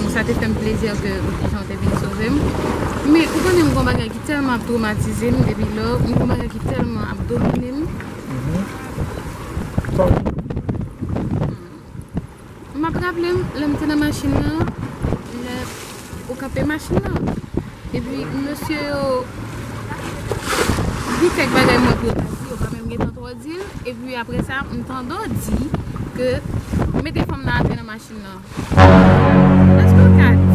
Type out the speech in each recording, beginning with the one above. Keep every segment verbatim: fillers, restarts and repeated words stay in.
Sa te fè m plezi ke ou te, jan w te vin sove m. Men, ou konnen m gon bagay ki tèlman ap twomatize m depi lò, m gon bagay ki tèlman ap domine m. Mhm. Sa w di? M ap raple m, lè m te nan machin nan, lè ou kanpe machin nan. Epi, mesye yo di kèk bagay mwen pou yo ta di, yo pa menm gentan twò di l. Epi, apre sa, m tande w di ke mete fanm nan atè nan machin nan. Èske w ka di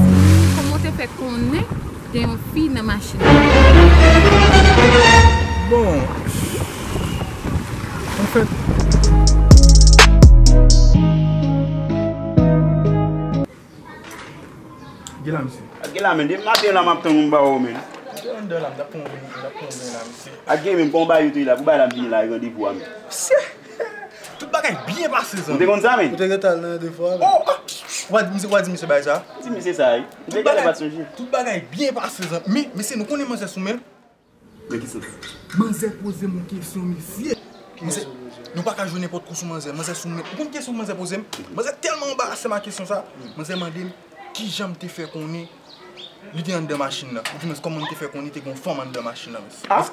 kòman w te fè konnen gen yon fi nan machin nan? Bon, anfèt, gen la, mesye. Gen la, men, depi maten la, m ap tann yon ba ou, men. Gen anndan la, m t ap pran yon, m t ap pran yon la, mesye. Ak gen, men, kon ba yo te la, pou ba la, m vini la, e randevou a, men. Mesye! Tout bagay byen pase, zanmi. Ou te konn sa, men? Ou te gentan al nan de fwa, men. Oh, ah! Ou pa di misye, ou pa di misye bagay sa? Di misye sa, wi. Misye genlè pa t sonje. Tout bagay byen pase, zanmi. Men, mesye, nou konnen manzè sou men l. Men ki sa? Manzè poze m yon kesyon, mesye. Mesye, nou pa ka jwenn nenpòt kou sou manzè. Manzè sou men. Ou konn kesyon manzè poze m? Manzè tèlman anbarase m ak kesyon sa. Manzè mande m kijan m te fè konnen li te anndan machin nan. Oudimwens, kòman m te fè konnen te gen yon fanm anndan machin nan, mesye? Ah?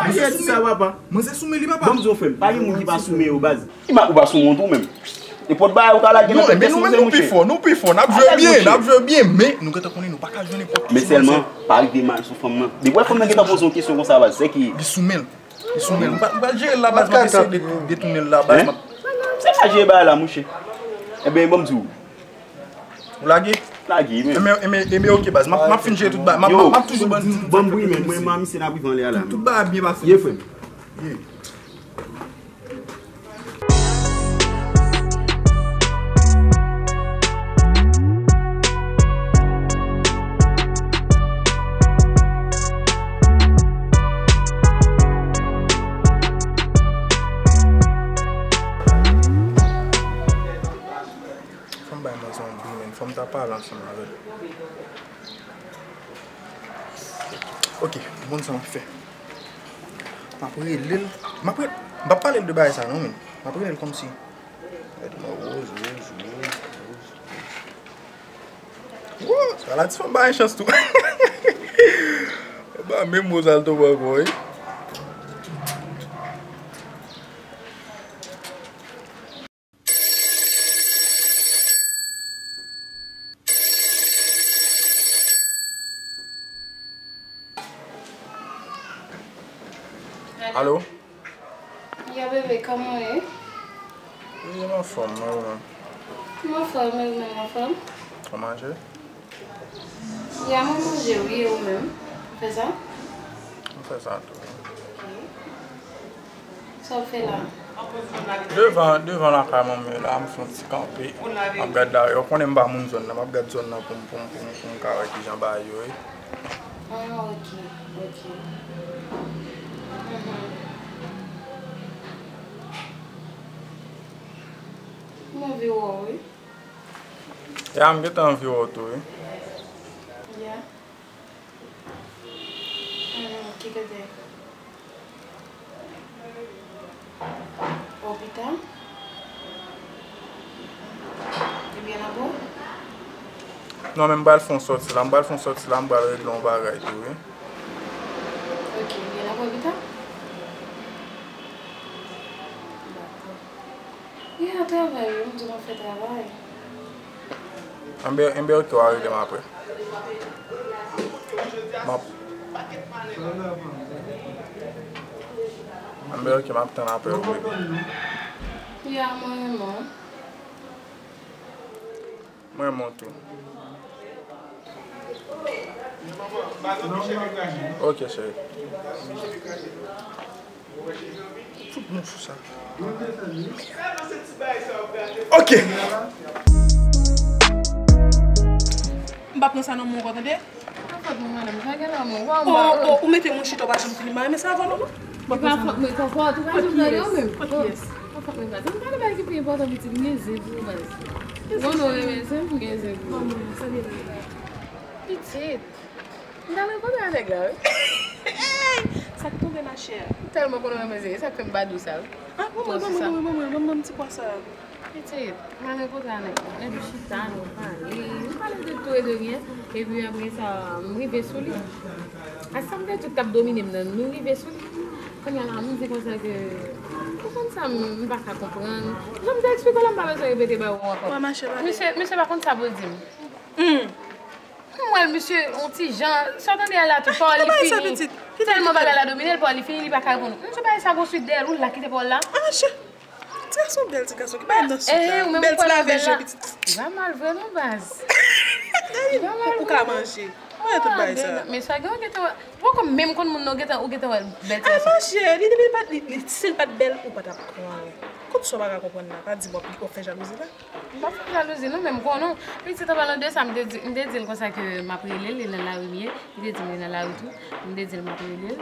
Misye di sa, papa. Manzè sou men li, papa. Ban m di w, frè m, pa gen moun ki pa sou men yo, baz. Ou pa sou men w tou menm. Nenpòt bagay ou ka lage nan tèt, men nou menm nou pi fò, nou pi fò. N ap jwe byen, n ap jwe byen, men nou gentan konnen nou pa ka jwenn nenpòt ki sou manzè. Men sèlman, pa rive mal sou fanm nan. Depi w wè fanm nan gentan poze yon kesyon konsa, baz, se ke li sou men l. Li sou men l. M pral, m pral jere l la, baz, m ap eseye de-, detounen l la, baz. Hein? Se pa jere bagay la, monchè. Enben, ban m di w. Ou lage? Lage, men. Enben, enben, enben, ok, baz. M ap, m ap fin jere tout bagay. M ap, m ap, m ap toujou ban, ban m bri, men mwen, mwen, misye n ap rive anlè a la. Tout, tout bagay ap byen pase. Ye, frè m. Ye. Fò m bay manzè yon bri, men. Fò m ta pale ansanm avè l. Ok, m konn sa m ap fè. M ap rele l. M ap re-, m p ap pale l de bagay sa non, men. M ap rele l kòmsi. Gade mwen, Rose, Rose, Rose, Rose. Woo, sa la ti fanm bay chans tou. Ba menm Rose al tonbe ankò, wi. Alo? Alo? Ya, bebe, kòman w ye? Wi, m anfòm, mwen, ou menm? M anfòm, wi, ou menm, ou anfòm? Ou manje? Ya, mwen manje, wi, e ou menm? Ou fè sa? M fè sa tou. Ok. Sa w fè la? Devan, devan lakay manman la, m fè yon ti kanpe. M ap gad la, ou konnen m pa moun zòn nan, m ap gad zòn nan pou m, pou m, pou m, pou m ka wè kijan bagay yo ye. Ah, ok, ok. Mhm. M anvi wè w, wi. Ya, m gentan anvi wè w tou, wi. Ya. Hmm, ki kote? Lopital? Ebyen, nan po? Non, men m pral fè yon sòti la. M pral fè yon sòti la, m pral regle yon bagay tou, wi. Ok, ebyen, nan lopital? Dakò. Wi, a travay, wi, m di w m ap fè travay. Enben, enben, ok, w a rele m apre. M ap, enben, ok, m ap tann apèl ou, bebe. Ya, mwen renmen w. Mwen renmen w tou. Ok, cheri. Fout nou sou sa. Ok. M pa pran sa nan men w ankò, tande? Pa fòt mwen, madanm, sa gen la, mwen. Waw, oh, oh, ou mete mwen chita, w pa janm fini. M pa renmen sa avè w, non, non. E pa fòt mwen, fò, fò, ou pa janm tande w menm. Fòt kiyès? Pa fòt mwen, baz. M pale bagay ki pi enpòtan, pitit, m gen zen pou ou, baz. Ou konnen w renmen zen, m gen zen pou ou. Manman, sa vle di? Pitit. M t al rankontre a nèg la, wi. Sa k tonbe, machè? M tèlman konnen w renmen zen, e sa k fè m pa di w sa, wi. Ah, ban mwen, ban mwen, ban mwen, ban mwen, ban mwen ti pwa sa. Pitit, m al rankontre a nèg la. Nèg yo chita, nou pale. Nou pale de tout e de rien. Epi apre sa, m rive sou li. A sa m te di w k t ap domine m nan, nou rive sou li. Kounye a la, m di konsa ke, ou konn sa, m, m pa ka konprann. Jan m te eksplike w la, m pa bezwen repete ba ou ankò. Misye, misye pa konn sa pou l di m. M wè l, misye, yon ti jan, sa w tande a la tou, pawòl li fini. Tèlman bagay la domine l, pawòl li fini, li pa ka reponn ou. M di w bagay sa gon swit dèyè l, ou la kite pawòl la. Ti gason, bèl ti gason, ki pa nan sik la. Bèl ti lave je, pitit. Li pa mal vrèman, baz. Li pa mal vrèman. Ou ka manje. Mwen tout bagay sa. Men sa gen, ou gentan wè. Ou poko menm konn moun nan, ou gentan, ou gentan wè bèl ti gason. Manje, li, li, li, li, si l pa t bèl, ou pa t ap pran l. Kot sa w pa ka konprann la, pa di m w ap, w ap fè jalouzi la. M pa fè jalouzi, non, men m konnen w. Pitit, an palan de sa, m te di, m te di l konsa ke m ap rele l, li nan lari m ye. Li te di m li nan lari tou. M te di l m ap rele l.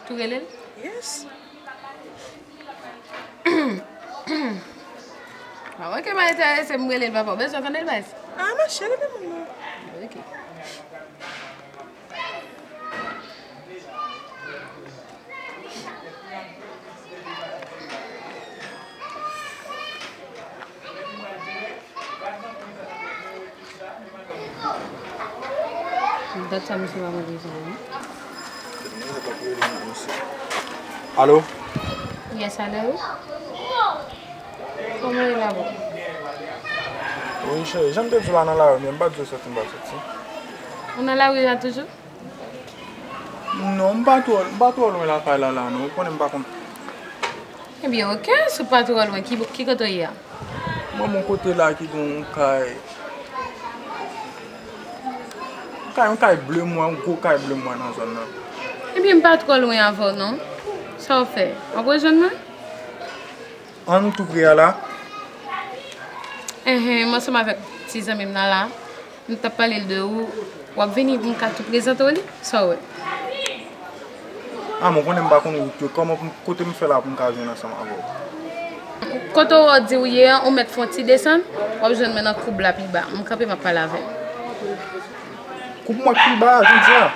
Tou rele l? Yes. Ah, ok, pa enterese, m rele l, papa. Ou bezwen konnen l, baz? Ah, ma chérie, men moun nan. Ok. Dat sa misye pa mande sa, non. Alo? Yes, alo? Kòman e la bò? Wi, cheri, jan m te di w la nan lari, men m pa t di w soti, m pa t soti. Ou nan lari a toujou? Non, m pa twò, m pa twò lwen lakay la, la, non. Ou konnen m pa konn. Ebyen, ok, si w pa twò lwen, ki, ki kote w ye a? Mwen, yon kote la ki gen yon kay. Yon kay, yon kay ble m wè, yon gwo kay ble m wè nan zòn nan. Ebyen, m pa twò lwen avè w, non. Sa w fè? W ap rejwenn mwen? An nou tou pre a la. Enhen, m ansanm avèk ti zanmi m nan la. M t ap pale l de ou. W ap vini pou m ka tou prezante w li? Sa w wè? A, mwen konnen m pa konn wout yo. Kòman pou m, kote m fè la pou m ka jwenn ansanm avè w? Kote w di w ye an, ou mèt fè yon ti desann, w ap jwenn mwen nan koub la pi ba. M kanpe, m ap pale avè l. Koub mwen pi ba, jodi a.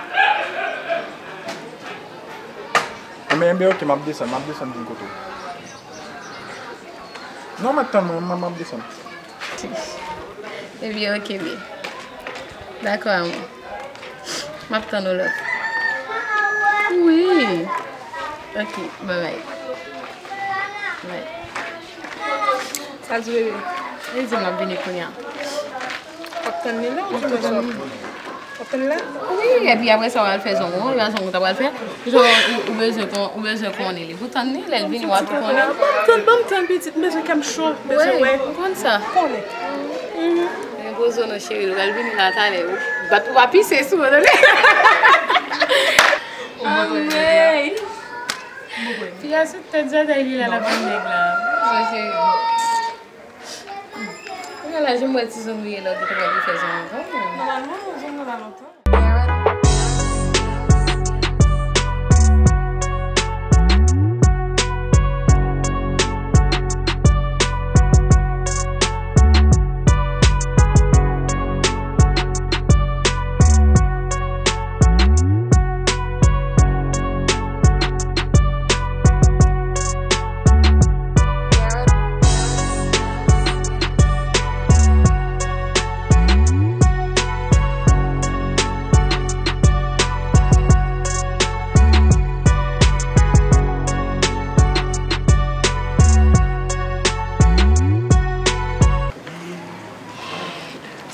Enben, enben, ok, m ap desann, m ap desann vin kote w. Non, m ap tann mwen, m, m ap desann. Ebyen, ok, byen. Dakò, amou. M ap tann ou lòt. Wi. Ok, bye bye. Bye. Sa di bebe. Li di m ap vini kounye a. W ap tann li la, ou di mwen sa w ap tann? W ap tann li la? Wi, epi apre sa, w al fè zong ou, e pa zong ou ta pral fè. Jan ou, ou bezwen kon-, ou bezwen konnen li. Pou tann li, lè l vini, w a tou konnen. Ban m tann, ban m tann, pitit, m bezwen kè m cho, m bezwen wè. Wi, m konn sa. Konnen. Mhm. Men poze w non, cheri, l pral vini la talè. Ou bat pou pa pise sou mwen, tande? Anmwey. Fi a sou tèt zòtèy li la, l ap vin nèg la. Wi, cheri. Kounye a la, jan m wè ti zong ou ye la, ou te pral fè zong ou kanmenm. Nòmalman, zong nan la lontan.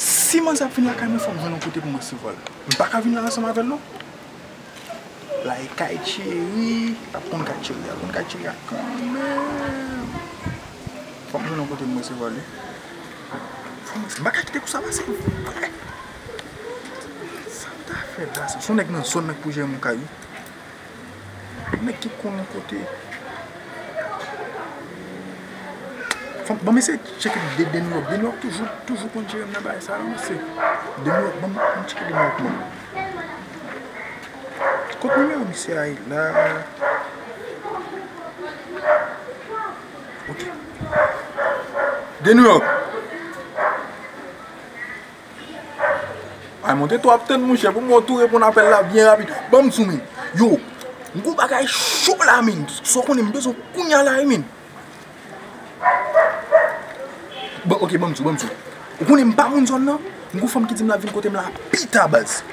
Si manzè ap vin lakay mwen, fò m jwenn yon kote pou m resevwa l. M pa ka vin la ansanm avè l, non. La e kay Cheri. L ap konn kay Cheri a, konn kay Cheri a kanmenm. Fò m jwenn yon kote m resevwa li. Fò m, m pa ka kite kou sa pase. Sa m ta fè la, se yon nèg nan zòn nan ki pou jere m yon kay, wi. Nèg ki konn yon kote. Fò m, ban m eseye tcheke de, de New York. De New York toujou, toujou konn jere m nan bagay sa yo, mesye. De New York, ban m, ban m tcheke de New York, mwen. Kot nimewo misye a ye la? Ok. De New York. Ay, mwen te twò ap tann, monchè, pou mwen tou reponn apèl la byen rapid. Ban m sou, men. Yo, m gon bagay cho la, men. Sa w konnen, m bezwen w kounye a la, wi, men. Bon, ok, ban m di w, ban m di w. Ou konnen m pa moun zòn nan? M gon fanm ki di m l ap vin kote m la pita, baz.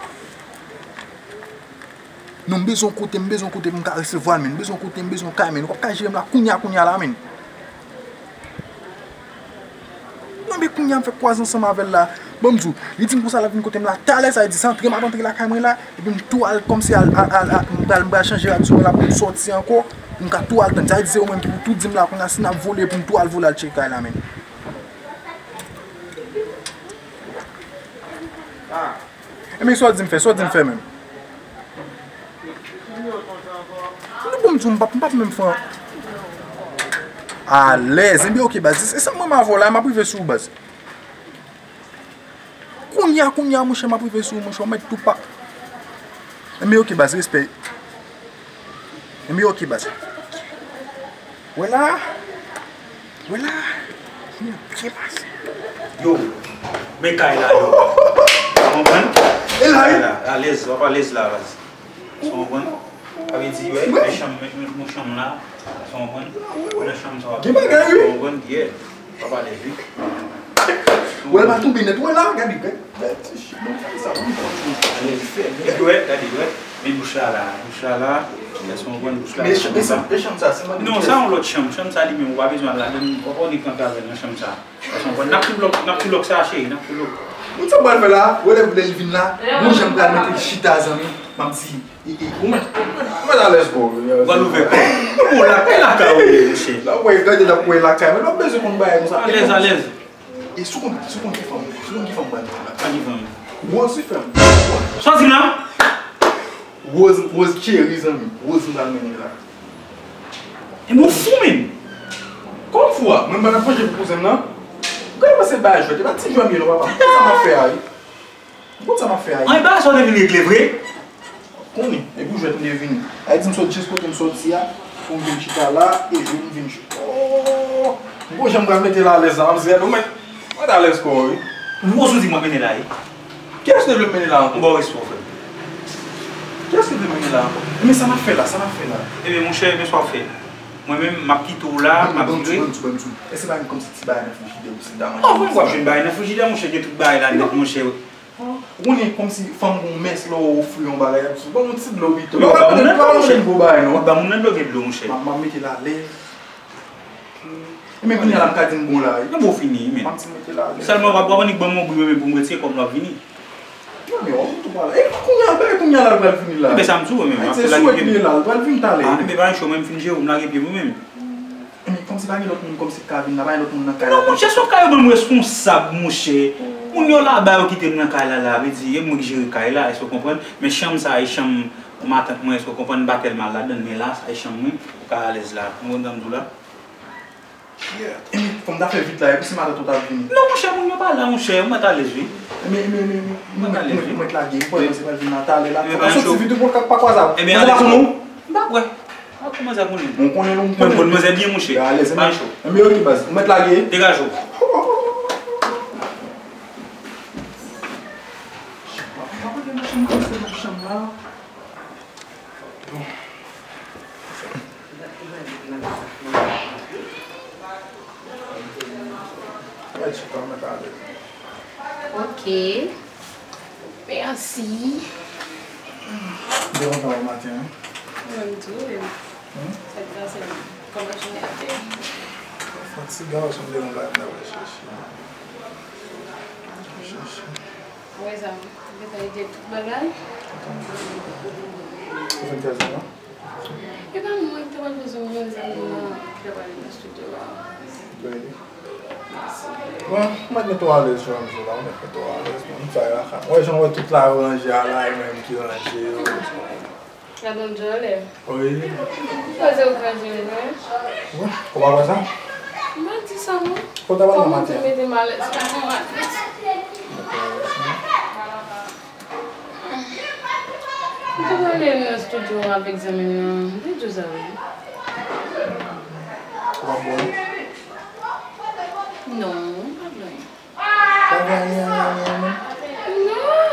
Non, m bezwen yon kote, m bezwen yon kote pou m ka resevwa l, menn. M bezwen yon kote, m bezwen yon kay, menn. Ou p ap ka jere m la kounya, kounya la, menn. Non, men kounya m fèk kwaze ansanm avè l la. Ban m di w, li di m konsa l ap vin kote m la talè, sa vle di se antre m ap antre lakay mwen la, epi m tou al kòmsi al, al, al, al, m pral, m pral chanje rad sou mwen la pou m sòti ankò, pou m ka tou al tann. Sa vle di se ou menm ki pou tou di m la kounya si n ap vole, pou m tou al vole al tcheke kay la, menn. Ah. Ebyen, sa w di m fè, sa w di m fè menm? Nou bon, m di w, m p ap, m p ap menm fè. Alèz, ebyen, ok, baz. E sa mwen m avè w la, m ap rive sou ou, baz. Kounya, kounya, monchè, m ap rive sou ou, monchè, ou mèt tou pa. Ebyen, ok, baz, respè. Ebyen, ok, baz. Wè la. Wè la. Jounen byen pase. Yo, men kay la, yo. Ou konprann? E la, wi. Kay la, alèz, w ap alèz la, baz. Ou konprann? Sa vle di, wè, men chanm, men, men, men chanm la. Ou konprann? Nan chanm sa w ap. Gen bagay, wi. Ou konprann? Yeah. W ap alèz, wi. Wè, l pa tonbe nèt. Wè la, gade, gade. Gade ti chik, non, sa, wi. Alèz, fè. Gade, wè, gade, wè. Men bouch la, la. Bouch la, la. Èske w konprann bouch la? Men ch-, men sa, men chanm sa, se mwen ki... Non, sa yon lòt chanm. Chanm sa li menm, ou pa bezwen al ladan l. Ou pa konnen k antre avè l nan chanm sa. Èske w konprann? N ap tou lòk, n ap tou lòk sa, cheri, n ap tou lòk. Ou sa pral fè la? Wè lè, lè l vin la, bon jan m pral mete l chita, zanmi. M ap di, e, e, ou mèt, ou mèt alèz kò w. Ou pral ouvè kò w. Bon, lakay, lakay ou ye, monchè. L ap wè, gade, l ap wè lakay, men l ap bezwen konn bagay konsa. Alèz, alèz. E si w konn, si w konn ki fanm, si w konn ki fanm m pral mete la? Ki fanm? Rose wi, frè m. Sa w di la? Rose, Rose Cherry, zanmi. Rose m pral mennen la. E bon fou, menm. Kòman fou a? Mwen, m pa t ap manje pou kouzen m nan. Ou ka panse bagay jwèt, e pa ti jwèt m ye non, papa. Ou konn sa m ap fè a, wi. Ou konn sa m ap fè a, wi. An, e bagay sa w te vin regle vre? Konnen, e pou jwèt m te vini. Sa vle di m sot jis kote m soti a, pou m vin chita la, e jwe m vin jwe. Oh! M gon jan m pral mete l alèz la, m ap di, gade, ou mèt, mèt alèz kò w, wi. Ou oze di m ap mennen la, wi. Kiyès ki te vle m mennen la ankò? M ba w respè w, frè m. Kiyès ki te vle m mennen la ankò? Ebyen, sa n ap fè la, sa n ap fè la? Ebyen, monchè, men sa w ap fè. Mwen menm, m ap kite w la, m ap vire. Ban m di, ban m di, ban m di. Èske se pa menm kòmsi ti bagay nan frijidè ou se ta manje? Oh, mwen, w ap jwenn bagay nan frijidè, monchè, gen tout bagay la nèt, monchè. Ou konnen kòmsi fanm gon mès lè w ofri yon bagay, y ap di, "Ban m yon ti dlo pito." Yo, pa konnen, pa konnen gwo bagay, non. Ban moun nan dlo, gen dlo, monchè. M ap, m ap mete l alèz. E men kounye a la, m ka di m bon la, wi. Nan bon fini, men. M ap di mete l alèz. Sèlman, w ap, w ap annik ban m yon bri, men pou m retire kò m, l ap vini. Non, men w ap tou pale. E kounye a, e kounye a la, l pral vini la. Ebyen, sa m di w, men. Ay, se sou e kounye la, l pral vini talè. Ah, ebyen, pa gen cho, mwen, m fin jere w, m lage pye mwen menm. Men kòmsi pa gen lòt moun kòmsi k ka vin la, pa gen lòt moun nan kay la. Non, monchè, se yon kay yo ban m responsab, monchè. Moun yo laba, yo kite m nan kay la, la, vle di, e mwen k jere kay la, èske w konprann? Men chanm sa, e chanm matant mwen, èske w konprann? M pa tèlman al ladan l, men la, sa e chanm mwen, ou ka alèz la. Ou konprann sa m di w la? Yeah. E men, fò m ta fè vit la, epi si matant ou t ap vini? Non, monchè, moun yo pa la, monchè, ou mèt alèz, wi. Men, men, men, men, ou mèt alèz, wi. Ou mèt lage, ou kwè manzè pral vin la talè la. Fò w soti vit, ou pa kwaze avè l. Manzè pa konnen w? M pa kwè. A, kòman sa konnen? Mwen konnen nou, mwen konnen. Mwen bon, manzè byen, monchè. Alèz, pa cho. Ebyen, ok, baz. Ou mèt lage? Degaje w. Mèt chita, mèt alèz. Ok. Mèsi. Devan pa w maten an. Mwen menm tou, wi. Hmm? Sa k pase? Kòman jounen an te ye? Fatige, w sanble yon bagay m ta pral chèche. Chèche. Wè sa, m gentan regle tout bagay. Ou fin fè sa, non? E pa mwen ki te pral poze w, mwen zanmi m nan ki t ap ale nan estidyo a. Bon, ou mèt mete w alèz, jan m di w la, ou mèt mete w alèz, mwen, m sa la ka. Wè, jan w wè tout la ranje a la, e mwen menm ki ranje yo. Gade yon djòlè. Wi. Ou panse ou k ranje l, non? Wi, ou pa wè sa? M pa di sa, non. Kote w al nan maten? Mete m alèz, mete m alèz. Ou te pale nan estidyo avèk zanmi m nan, li di w sa, wi. Ou pa bwè? Non, m pa bwè. Pa bwè anyen, anyen, anyen, non?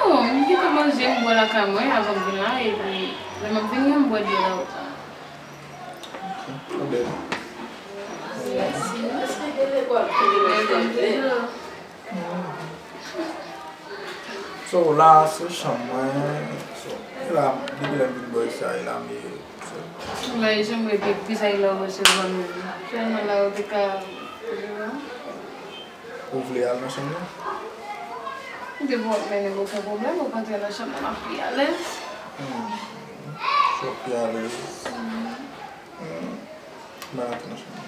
Non, m gentan manje, m bwè lakay mwen avan m vin la, epi lè m ap vini an, m bwè dlo nan wout la. Ok, ou bèl. Mèsi. So, la, se chanm mwen. So, e la, depi lè m vin bò isi a, e la m ye. So, la, e janm rete, pi sa, e la, ou resevwa m. Sèlman la, ou te ka, ou vle al nan chanm nan? M te bon ap mennen m, okenn pwoblèm, okontrè, nan chanm nan, m ap pi alèz. Hmm. So, w pi alèz. Hmm. Mwen antre nan chanm nan.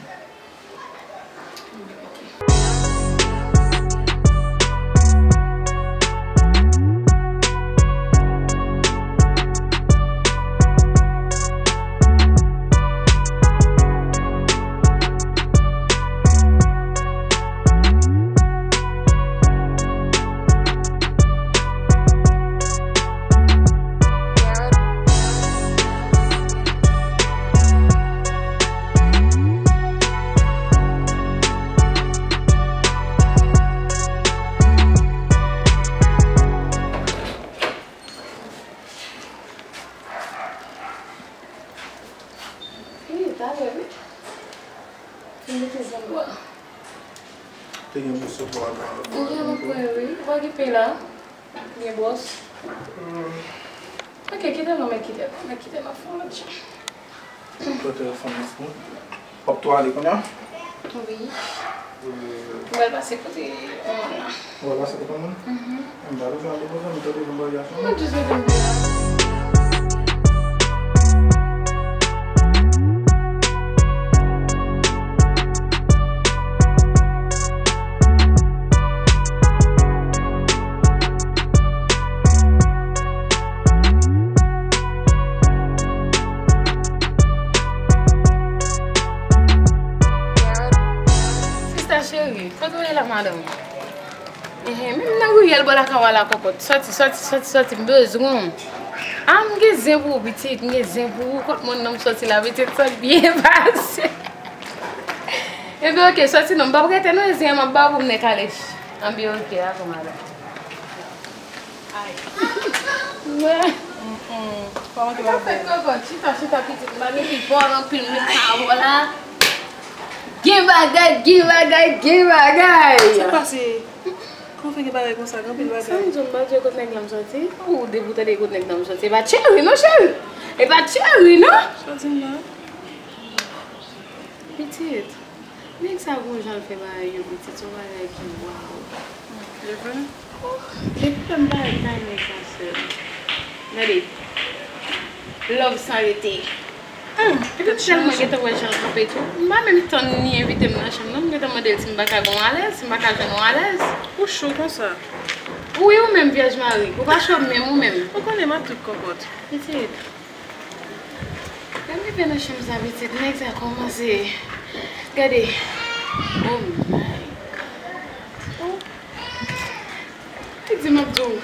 Wi, talè, wi. Fin mete zanmi. Te gen moso pou al pran lòt bò a. Wi, m kwè, wi. Ou pa gen pen la? Gen bwòs? Hmm. Ok, kite non, men kite non, men kite non, fè yon lòt jan. Pran telefòn nan pou. W ap tou ale kounye a? Wi. Mwen pral pase kote yon moun nan. Ou pral pase kote yon moun? Mhm. M pa bezwen al depoze, m tande yon bagay a fè. Mwen jis mete m deyò. Sista cheri, kote w ye la, madanm? Ehe, menm nan riyèl bò lakay w a la, kòkòt. Sòti, sòti, sòti, sòti, m bezwen w. A, m gen zen pou ou, pitit, m gen zen pou ou. Kot moun nan m sòti la, pitit, sòt byen pase. Ebyen, oke, sòti non, m p ap rete non, e zen an m ap ba w pou m nen kalech. Anben, oke, dakò, madanm. Ay. Mm-mm. Kòman ki bagay? Sa fè kòkòt, chita, chita, pitit, m pa gen pi fò anpil, m gen sa avè w la. Gen bagay, gen bagay, gen bagay. Sa pase? Kòman fè gen bagay konsa, gen anpil bagay? Sa m di w, m pa di w kot nèg la m sòti. Ou depi w tande kot nèg la m sòti. E pa Thierry non, cheri. E pa Thierry non. Sa w di m la? Pitit. Nèg sa gon jan l fè bagay yo, pitit, se yon bagay ki waw. Li vre? Oh, depi lè m parèt la, nèg sa sèl. Gade. Love san rete. Hum, epi m tèlman gentan wè jan l kanpe tou. M pa menm tann li envite m nan chanm nan, m gentan mande l si m pa ka gen yon alèz, si m pa ka jwenn yon alèz. Ou cho konsa? Wi, ou menm, Vyèj Mari. Ou pa cho menm, ou menm. Ou konnen m ap tout kòkòt. Pitit. Lè m rive nan chanm sa, pitit, nèg sa kòmanse. Gade. Oh my God. Oh. Pitit, m ap di w.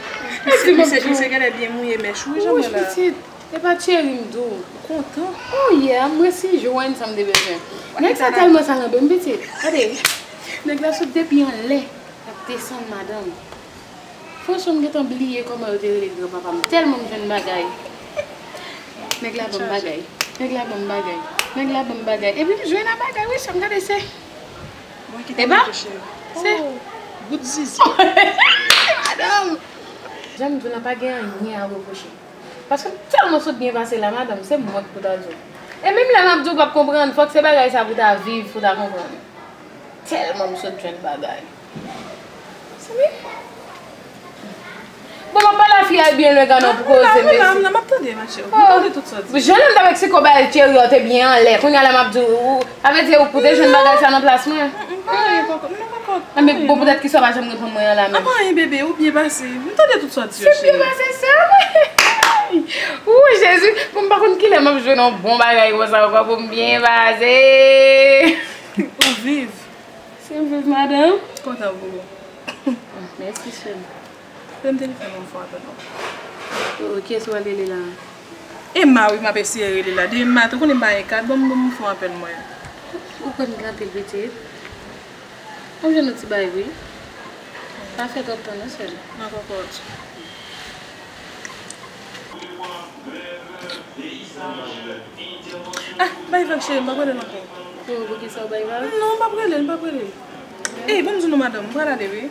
Pitit, m ap di w. Misye genlè byen mouye mèch ou wi, jan mwen la. Pitit, e pa Thierry m di w. Ou kontan? Oh yeah, m resi jwenn sa m te bezwen. Nèg sa tèlman salanbe m, pitit. Gade. Nèg la sot depi anlè, l ap desann madanm. Franchman, m gentan bliye kòman yo te rele granpapa m. Tèlman m jwenn bagay. Nèg la ban m bagay. Nèg la ban m bagay. Nèg la ban m bagay. Epi m jwenn a bagay, wi, sa m gade se. Mwen ki te montre cheri. Se. Oh, bout zizi. Madanm! Jan m di w lan, pa gen anyen a repwoche. Paske m tèlman sot byen pase la, madanm, se mwen ki pou ta di w. E menm lè m ap di w p ap konprann, fòk se bagay sa pou ta viv, pou ta konprann. Tèlman m sot jwenn bagay. Simi? Bon, m ap pale a fi a byen lwen gade pou koze, mesi. M ap tande, ma chérie. M tande tout sa w di. Jan m t ap eksplike w bagay Thierry an te byen anlè. Kounye a la m ap di w, sa vle di ou pou te jwenn bagay sa nan plas mwen? Mm, mm, pa anyen, kòkòt. Non, kòkòt. Anben, bon, poutèt kisa w pa janm reponn mwen an la menm? Apa anyen, bebe, ou byen pase. M tande tout sa w di yo, cheri. Se byen pase sèl mwen. Ou, Jezi, bon, m pa konn kilè m ap jwenn yon bon bagay konsa ankò pou m byen pase. Ou viv. Si m viv, madanm. Kontan pou ou. Mèsi, cheri. Fè m telefòn yon fwa, tonton. Oh, kiyès ou pral rele la? Emma, wi, m ap eseye rele la. De Emma, tou konnen m pa gen kat, ban m, ban m fè yon apèl mwen. Ou konn gate pitit? Ou jwenn yon ti bagay, wi. Pa fè twòp tan, non, sèl. Nan kòkòt. Ah, bay vag, cheri, m p ap rele l ankò. Yo, poukisa w bay vag? Non, m p ap rele l, m p ap rele l. Ey, ban m di nou, madanm, m pral ale, wi.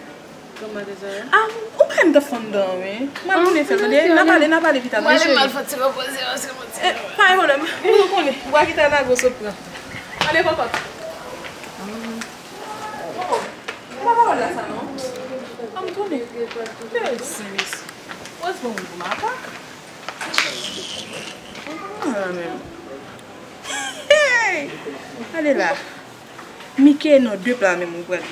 Kòman de sa ye? Ah, ou pa menm t ap fè anndan an, wi. M al tounen fè l, tande? N a pale, n a pale pita, tande, cheri. Mwen, m al fè ti repoze, paske mwen ti... Eh, pa gen pwoblèm. Ou konnen, bwa ki ta nan gwo sot pran. Ale, kòkòt. Oh, m pa pale la sa, non. An m tounen. Mèsi, mèsi. Wè se yon gwo makak. Ah, menm. Hey! Ale la. Mike, non, de pla menm ou pral.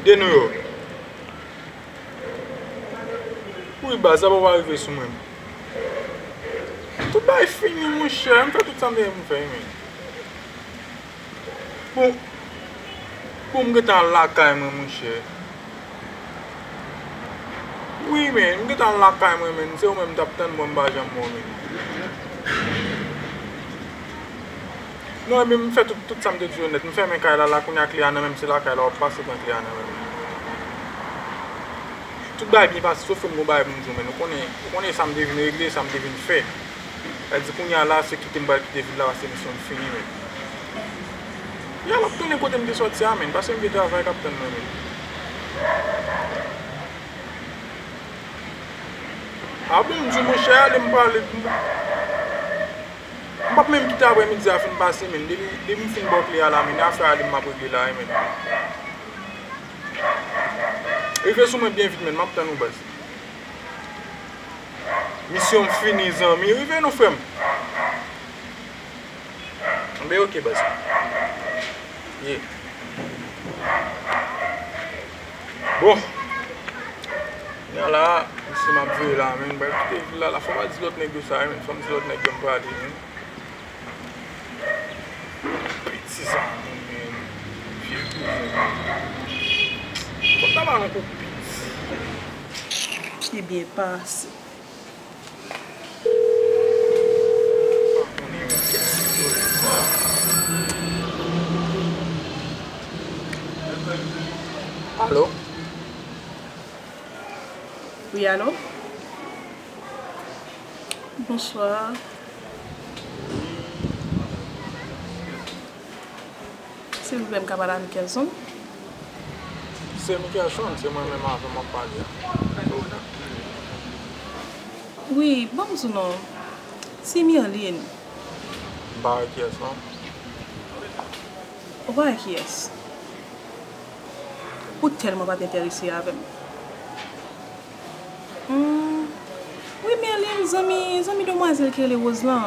De nou yo. Wi, baz, sa poko rive sou mwen. Tout bagay fini, monchè. M fè tout sa m te gen pou m fè, wi, men. Bon, bon, m gentan al lakay mwen, monchè. Wi, men, m gentan al lakay mwen, men. Se ou menm m t ap tann, bon, m pa janm wè w, men. Non, ebyen, m fè tout, tout sa m te di yo nèt. M fèmen kay la, la, kounye a kle a nan men m, se lakay la w ap pase pran kle a nan men m. Tout bagay byen pase, sof ke m gon bagay pou m di w, men ou konnen, ou konnen sa m te vin regle, sa m te vin fè. Sa di kounye a la, se kite m pral kite vil la, paske misyon m fini, men. Ya, m ap tounen kote m te sòti a, men, paske m gen travay k ap tann mwen, men. A bon, m di w, monchè, ale m pale. M p ap menm kite aprè midi a fin pase, men. Depi, depi m fin ba w kle a la, men, afè a ale m ap regle la, wi, men. Rive sou mwen byen vit, men. M ap tann ou, baz. Misyon m fini, zanmi. Rive non, frè m. Anben, ok, baz. Yeah. Bon. Kounye a la, misye m ap veye la, men. M pral kite vil la, la. Fò m al di lòt nèg yo sa, men. Fò m di lòt nèg yo m prale, men. Piti sa, men. Vye kouzen. Fò m ta ba nou kou piti. Li byen pase. Alo? Wi, alo? Bonswa. Silvouplè, m ka pale a Mikelson? Se Mikelson, se mwen menm avè w m ap pale a. Wi, ban m di w non. Se Mirline. M pa wè kiyès non. Ou pa wè kiyès? Ou tèlman pa t enterese avè m. Hmm. Wi, Mirline, zanmi, zanmi demwazèl ki rele Rose lan.